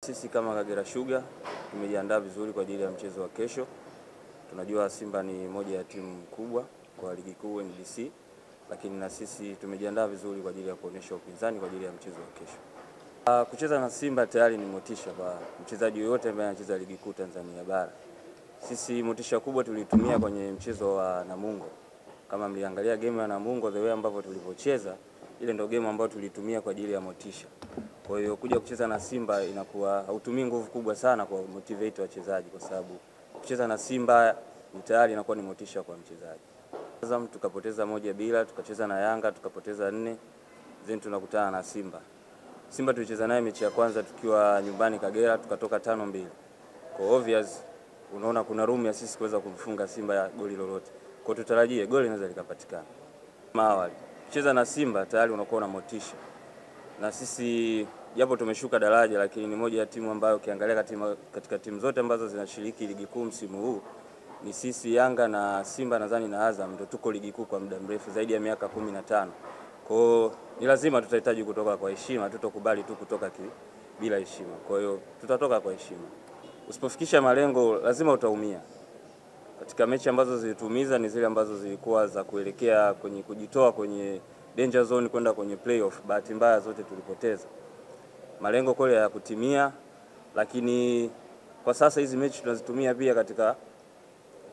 Sisi kama Kagera Sugar tumejiandaa vizuri kwa ajili ya mchezo wa kesho. Tunajua Simba ni moja ya timu kubwa kwa ligi kuu NBC, lakini na sisi tumejiandaa vizuri kwa ajili ya kuonesha upinzani kwa ajili ya mchezo wa kesho. Kucheza na Simba tayari ni motisha kwa mchezaji yoyote ambaye anacheza ligi kuu Tanzania bara. Sisi motisha kubwa tulitumia kwenye mchezo wa Namungo. Kama mliangalia game ya Namungo, the way ambavyo tulivyocheza, ile ndio game ambayo tulitumia kwa ajili ya motisha. Kwa hiyo kuja kucheza na Simba inakuwa hautumii nguvu kubwa sana kwa motivate wachezaji, kwa sababu kucheza na Simba ni tayari inakuwa ni motisha kwa mchezaji. Azam tukapoteza 1-0, tukacheza na Yanga tukapoteza 4, then tunakutana na Simba. Simba tulicheza naye mechi ya kwanza tukiwa nyumbani Kagera, tukatoka 5-2. Kwa obvious unaona kuna room ya sisi kuweza kumfunga Simba ya goli lolote. Kwa tutarajie goli linaweza likapatikana. Awali kucheza na Simba tayari unakuwa na motisha. Na sisi japo tumeshuka daraja, lakini ni moja ya timu ambayo ukiangalia katika timu zote ambazo zinashiriki ligi kuu msimu huu ni sisi, Yanga na Simba nadhani na Azam ndio tuko ligi kuu kwa muda mrefu zaidi ya miaka 15. Kwa hiyo ni lazima tutahitaji kutoka kwa heshima, tutokubali tu kutoka bila heshima. Kwa hiyo tutatoka kwa heshima. Usipofikisha malengo lazima utaumia. Katika mechi ambazo zilitumiza ni zile ambazo zilikuwa za kuelekea kwenye kujitoa kwenye danger zone kwenda kwenye playoff. Bahati mbaya zote tulipoteza. Malengo kweli hayakutimia, lakini kwa sasa hizi mechi tunazitumia pia katika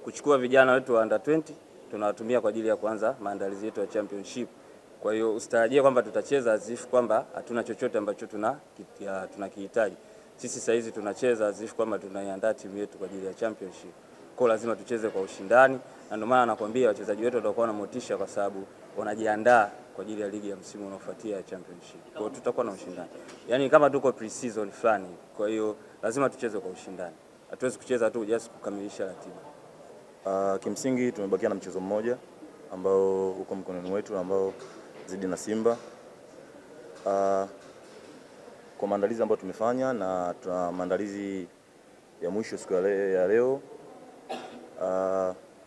kuchukua vijana wetu wa under 20, tunawatumia kwa ajili ya kuanza maandalizi yetu ya championship. Kwa hiyo usitarajie kwamba tutacheza as if kwamba hatuna chochote ambacho tunakihitaji. Sisi sasa hizi tunacheza as if kwamba tunaiandaa timu yetu kwa ajili ya championship. Kwa lazima tucheze kwa ushindani, na ndio maana nakwambia wachezaji wetu watakuwa na motisha kwa sababu wanajiandaa kwa ajili ya ligi ya msimu unaofuatia ya championship. Kwa hiyo tutakuwa na ushindani. Yaani kama tuko pre-season fulani, kwa hiyo lazima tucheze kwa ushindani. Hatuwezi kucheza tu just kukamilisha ratiba. Kimsingi tumebakia na mchezo mmoja ambao uko mkononi wetu ambao zidi na Simba. Kwa maandalizi ambayo tumefanya na tuna maandalizi ya mwisho siku ya leo,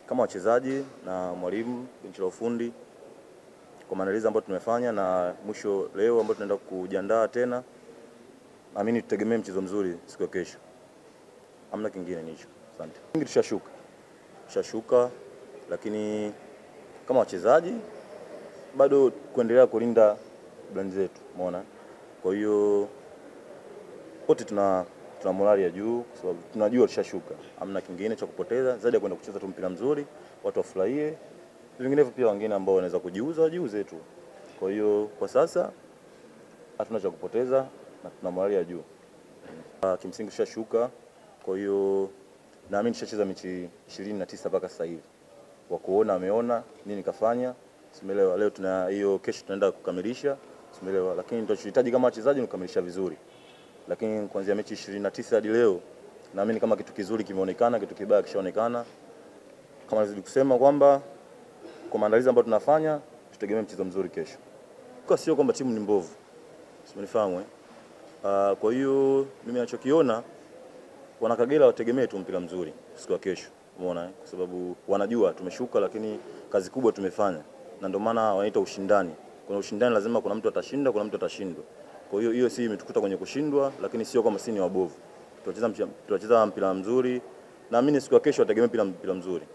kama wachezaji na mwalimu, benchi la ufundi, kwa maandalizi ambayo tumefanya na mwisho leo ambao tunaenda kujiandaa tena, naamini tutegemee mchezo mzuri siku ya kesho. Hamna kingine ni hicho. Asante. Tushashuka, lakini kama wachezaji bado kuendelea kulinda brand zetu, umeona? Kwa hiyo wote tuna morali ya juu kwa sababu tunajua tushashuka. Hamna kingine cha kupoteza zaidi ya kwenda kucheza tu mpira mzuri, watu wafurahie. Vinginevyo pia wengine ambao wanaweza kujiuza wajiuze tu. Kwa hiyo kwa sasa hatuna cha kupoteza na tuna morali ya juu. Kimsingi tushashuka, kwa hiyo naamini tushacheza mechi 29 mpaka sasa hivi. Wa kuona ameona nini kafanya, simeelewa. Leo tuna hiyo, kesho tunaenda kukamilisha, simeelewa. Lakini tunachohitaji kama wachezaji ni kukamilisha vizuri. Lakini kuanzia mechi 29 hadi leo naamini kama kitu kizuri kimeonekana, kitu kibaya kishaonekana. Kama nilizidi kusema kwamba kwa maandalizi ambayo tunafanya tutegemee mchezo mzuri kesho. Kwa sio kwamba timu ni mbovu. Simenifahamu eh? Kwa hiyo mimi ninachokiona, wana Kagera wategemee tu mpira mzuri siku ya kesho. Umeona eh? Kwa sababu wanajua tumeshuka, lakini kazi kubwa tumefanya. Na ndio maana wanaita ushindani. Kuna ushindani, lazima kuna mtu atashinda, kuna mtu atashindwa. Kwa hiyo hiyo si imetukuta kwenye kushindwa, lakini sio kama sisi ni wabovu. Tutacheza mpira mzuri. Naamini siku ya kesho wategemee mpira mzuri.